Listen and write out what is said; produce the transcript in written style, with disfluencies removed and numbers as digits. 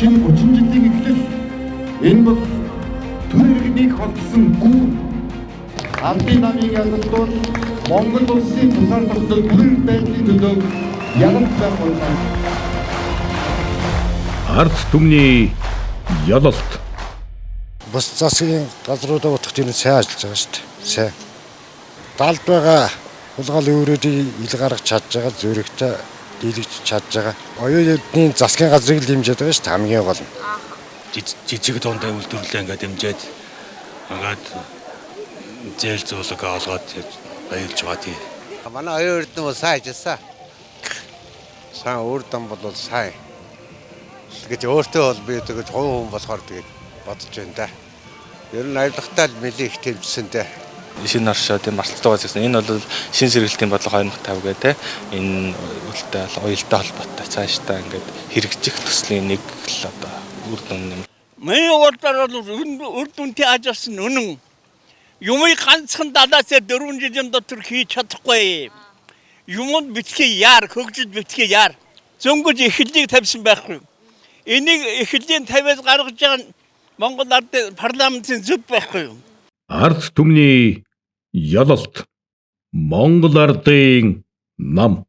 шинэ 30 жилийн эхлэл. Энэ бол төр иргэнийг холбосон гүн. Ардын намын ялалт бол Монгол улсын тусгаар тогтнол бүрэн байдлын төлөө ялалт байх болно. Ард түмний ялалт. Бус засгийн газруудаа утгах тийм сайн ажиллаж байгаа шүү дээ. Сайн. Далд байгаа хулгай өрөөдийг ил гаргаж чадж байгаа, зөрөгтэй дийлэгч чадж байгаа. Оюун эрдний засгийн газрыг л дэмжиж байгаа шүү дээ, хамгийн гол нь. Жижиг дундаа үйлдвэрлэлээ ингээд дэмжиж ингээд зээл зөөлөг олгоод баярлж байгаа тий. Манай оюун эрдэнэ бол сайн ажилласан. Сайн үр дам бол сайн. Тэгэж өөртөө бол би тэгэж хувь хүн болохоор тэгэж бодож байна да. Ер нь авилгатай л нэлээд их тэмцсэн дээ. Шинэ оршоо тийм марцтайгаа гэсэн. Энэ бол шин сэргэлтийн бодлого 2050 гэ те энэ үлдээ уялдаа холбоотой цаашдаа ингээд хэрэгжих төслийн нэг л одоо үр дүн юм. Миний бодлоор бол үр дүнтэй ажилласан үнэн. Юмыг ганцхан далаас 4 жилийн дотор хийж чадахгүй. Юмд битгий яар, хөгжил битгий яар. Зөнгөж эхлэлийг тавьсан байхгүй. Энийг эхлэлийн тавиад гаргаж байгаа нь Монгол Ардын парламентын зөв байхгүй юу? Ард түмний ялалт. Монгол ардын нам.